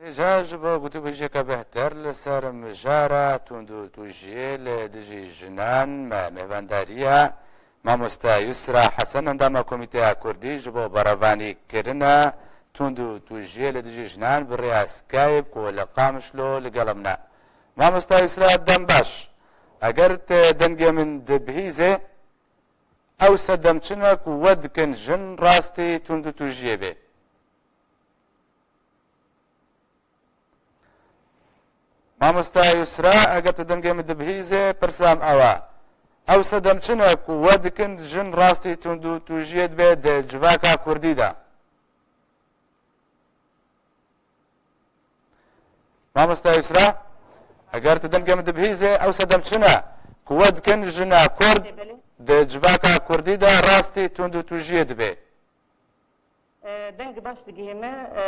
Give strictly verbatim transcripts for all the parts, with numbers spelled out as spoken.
Îja ji bo gotûbêjiyeke bêhtir li ser mijara tundûtûjiyê li dijî jinan me mêvendariya Mamoste Yusra Hesen, endama Komîteya Kurdî ji bo berevanîkirina tundûtûjiyê li dijî jinan bi rêya Skype ku li Qamişlo li gel min e. Mamoste Yusra, dem baş. Eger te dengê min dibihîzê, ew sedem çi ne ku we dikin jin rastî tundûtûjiyê bê? Mamosta Yusra, eger tu dengê min dibihîzê, pirsam ew e. Ew sedem çi ne ku we dikin jin rastî tundûtûjiyê dibe di civaka kurdî de? Mamosta Yusra, eger tu dengê min dibihîzê, ew sedem çi ne ku we dikin jina kurd Belê, belê. di civaka kurdî de rastî tundûtûjiyê dibe? E, deng baş digihê me, e,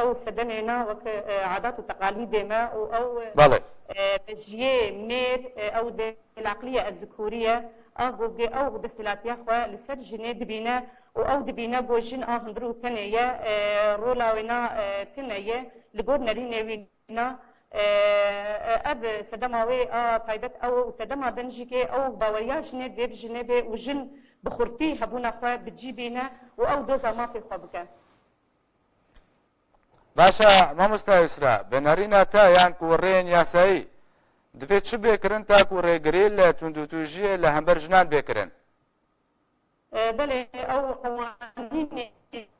ew sedemê na wek, e, adat û teqalîdê me û ew, Belê. e, mejiyê mêr, e, ew dêlaqliye ez zikûriye, a gogê ew desthilatiya xwe li ser jinê dibîne û ew dibîne ku jin a hundir û tenê ye, e, rola wê na, e, tune ye, li gor nerînê wî na, e, e, ev sedema wê a taybet ew û sedema din jî kê ew baweriya jinê dê bi jinê bê û jin bi xurtî hebûna xwe bi cî bîne û ew doza mafê xwe bike. Baş e, mamosta Yusra, bi nerîna te yan ku rêyên yasayî divê çi bê kirin ta ku rêgirî li tundûtûjiyê li hember jinan bê kirin? E, belê, ew qewanînê,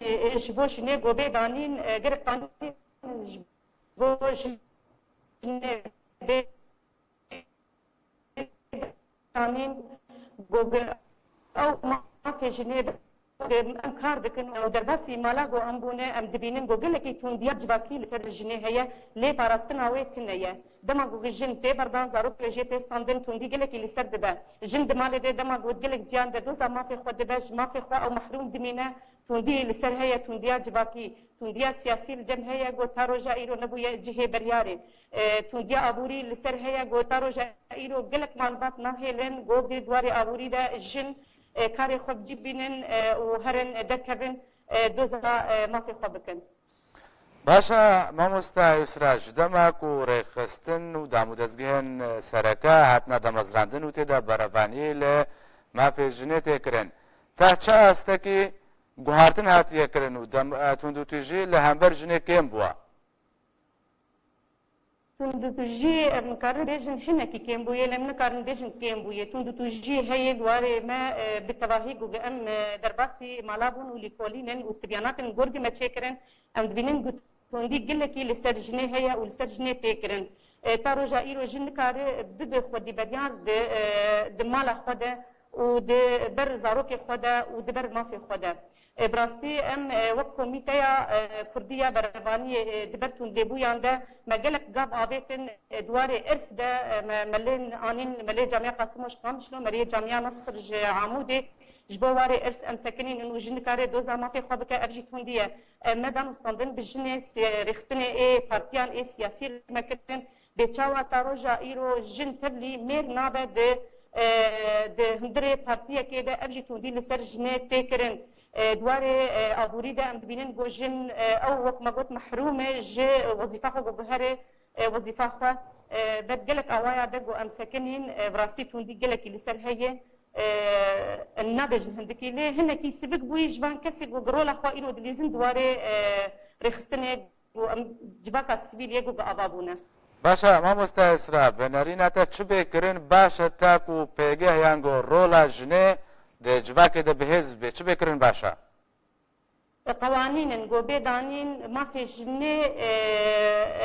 e, ji bo jinê go bê danîn, e, gerek qanûn ji bo jinê bê danîn, go bi ew mafê jinê be. Em kar dikin û derbasî mala go em bûne, em dibînin go gelekî tundiya civakî li ser jinê heye, lê parastina wê tune ye. Dema ku jin tê berdan, zarok jê tê standin, tundî gelekî li ser dibe. Jin di malê de dema ku gelek ciyan de doza mafê xwe dibe, ji mafê xwe ew mehrûm dimîne, tundî li ser heye, tundiya civakî, tundiya siyasî li cem heye, ku ta roja îro nebûye cihê biryarê. E, tundiya aborî li ser heye, ku ta roja îro gelek malbat nahêlin, ku di warê aborî de jin, e, karê xwe bi cî bînin, e, û herin, e, derkevin, e, doza, e, mafê xwe bikin. Baş e, mamosta Yusra, ji dema ku rêxistin û damûdezgehên sereke hatina damezrandin û tê de berevaniyê li mafê jinê tê kirin, ta çi astekî guhartin hatiye kirin û dem, e, tundûtûjî li hember jinê kêm bûye? Tundûtûjî, em nikarin bêjin hinekî kêm bûye, lê em nikarin bêjin kêm bûye. Tundûtûjî heye, di warê me, e, bi tevahî ku em, e, derbasî mala bûn û lîkolîn in û stibyanatên gorgê me çêkirin, em dibînin ku tundî gelekî li ser jinê heye û li ser jinê tê kirin. E, ta roja îro jin nikare bibe xwedî beryar di, e, di mala xwe de û di ber zarokê xwe de û di ber mafê xwe de. E, bi rastî em, e, wek komîteya, e, kurdî ya berevaniyê, e, di ber tundlêbûyan de me gelek gav avêtin, e, di warê irs de, e, me, me lê anîn, me lê camiya Qasimoj Qamişlo, me lê camiya Nasir ji Amûdê, ji bo warê irs em sekinînin û jin nikare doza mafê xwe bike, ev jî tundî ye. Em me danûstandin bi jinê si-, rêxistinê ê partiyan ê siyasî me kirin. Bê çawa ta roja îro jin tevlî mêr nabe di, e, di hundirê partiyekê de, ev jî tundî li ser jinê tê kirin. E, di warê, e, aborî de em dibînin ku jin, e, ew wek me got mehrûm e ji wezîfa xwe ku guherê, e, wezîfa xwe, e, ber gelek awaya de ku em sekinîn, e, bi rastî tundî gelekî li ser heye, e, nabêjin hindikî. Lê hinekî sivik bûyî ji van kesê ku rola xwe îro dilîzin di warê, e, rêxistinê ku em civaka sivîl yê ku bi ava bûne. Baş e, mamoste Esra, bi nerîna te çi bê kirin baş e ta ku pêgeh yan ku rola jinê di civakê de bihêz bê, çi bê kirin baş e? Qewanîn in ku bê danîn mafê jinê, e,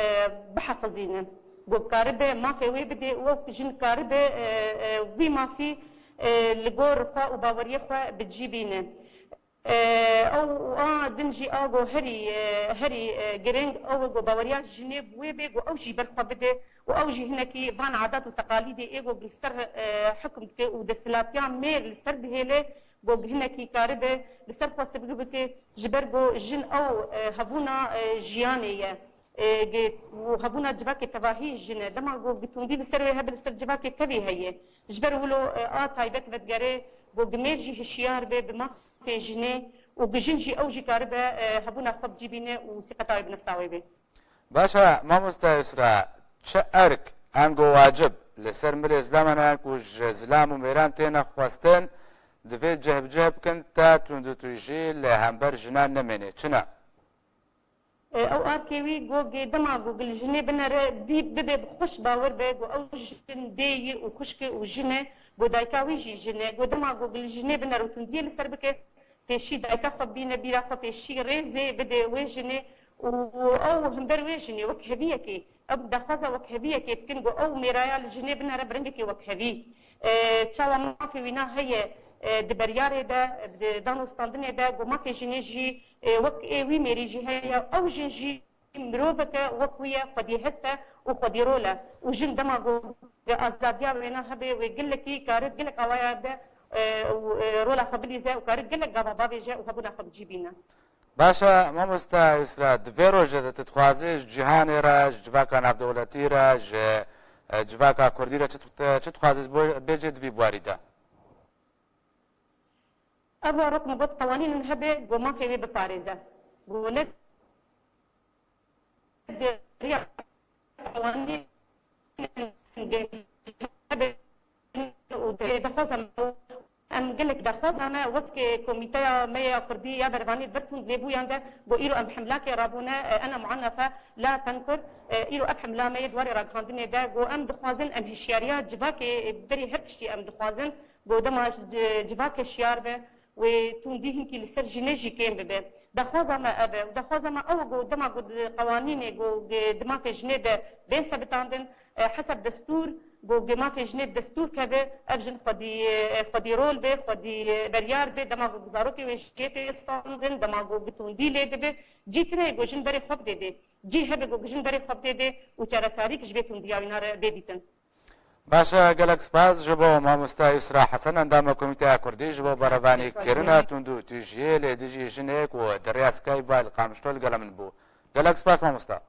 e, bihefizînin. Ku karibe mafê wê bidê û ew jin karibe, e, e, wî mafî, e, li gor xwe û baweriyê xwe bi cî bîne. E, ew a din jî a go herî, e, herî, e, girêng ew e go baweriya jinê bi wê bê go ew jî ber xwe bide û ew jî hinekî van adat û teqalîdê ê go li ser, e, hukm dike û desthilatiya mêr li ser bihêle go hinekî karibe li ser xwe sivik bike ji ber go jin ew, e, hebûna, e, jiyanê ye. E, ge-, û hebûna civakê tevahî jin e. Dema go gi tundî li ser wê hebe li ser civakê tevî heye. Ji ber wilo, e, a taybet vedigere go gi mêr jî hişyar be bi mafê jinê û gi jin jî ew jî karibe, e, hebûna xwe bi cî bîne û sîqeta wê bi nefsa wê be. Baş e, mamoste Yusra, çi erk, ango wacib li ser milê zilaman e ku ji zilam û mêran têne xwestin, divê cih bi cih bikin ta tundûtûjî li hember jinan nemêne? Çi ne? E, ew arkê wî got, gê dema ku gil jinê binere, bî, bibe bi xweş bawer be ku ew jin dê yî û xwişk e û jin e, ku dayika wî jî jin e, ku dema ku gil jinê binere û tundiyê li ser bike, pêşî dayika xwe bîne bîra xwe, pêşî rêzê bide wê jinê û ew hember wê jinê wek heviyekê, ew daxwaza wek heviyekê dikin, ku ew mêraya li jinê binere bi rengekê wek hevî. E, çawa mafê wîna heye, e, di beryarê de, di danûstandinê de, ku mafê jinê jî, e, wek ê wî mêrî jî heye, ew jin jî miroveke wek wî ye, xwedî hest e û xwedî rol e. Û jin dema ku azadiya wêna hebe, wê gelekî kare gelek awaya de, e, û, e, rola xwe bilîze û kare gelek gava bavêje û hebûna xwe bi cî bîne. Baş e, mamosta Yusra, di vê rojê de tu dixwazî ji cîhanê re, ji civaka navdewletî re, ji, e, civaka kurdî re çi, çi dixwazî bo-, bêjê di vî buarî de? Ev rok min got, qewanîn hebe, ku mafê wê biparêze. Ku ne di riya qewanîn hebe û dê daxwaza me, em gelek daxwaza me wek komîteya me ya kurdî ya berevanî di ber tundlêbûyan de, ku îro em hemlakê rabûne, ene muannefe la tenkur, îro ev hemla me yê di warê ragihandinê de, ku em dixwazin, em hişyariya civakê, berî her tiştî em dixwazin, ku dema ji-, civakê şiyar be, wê tundî hinkî li ser jinê jî kêm bibe. Daxwaza me ev e. Û daxwaza me ew e ku dema ku di qewanînê ku di, di mafê jinê de bên sebitandin, e, hesab destûr, ku di mafê jinê destûr keve, ev jin xwedî, e, xwedî rol be, xwedî, e, beryar be, dema ku zarokê wê jê tê standin, dema ku bi tundî lê dibe, cî tune ye ku jin berê xwe bidê dê. Cî hebe ku jin berê xwe bidê dê û çaresarîk ji vê tundiya wîna re bê dîtin. Baş e, gelek spas ji bo mamoste Yusra Hesen, endama Komîteya Kurdî ji bo berevanî kirina tund û tûjiyê li dijî jinê ku di rêya Skype ve li Qamişlo li gela min bû. Gelek spas mamoste.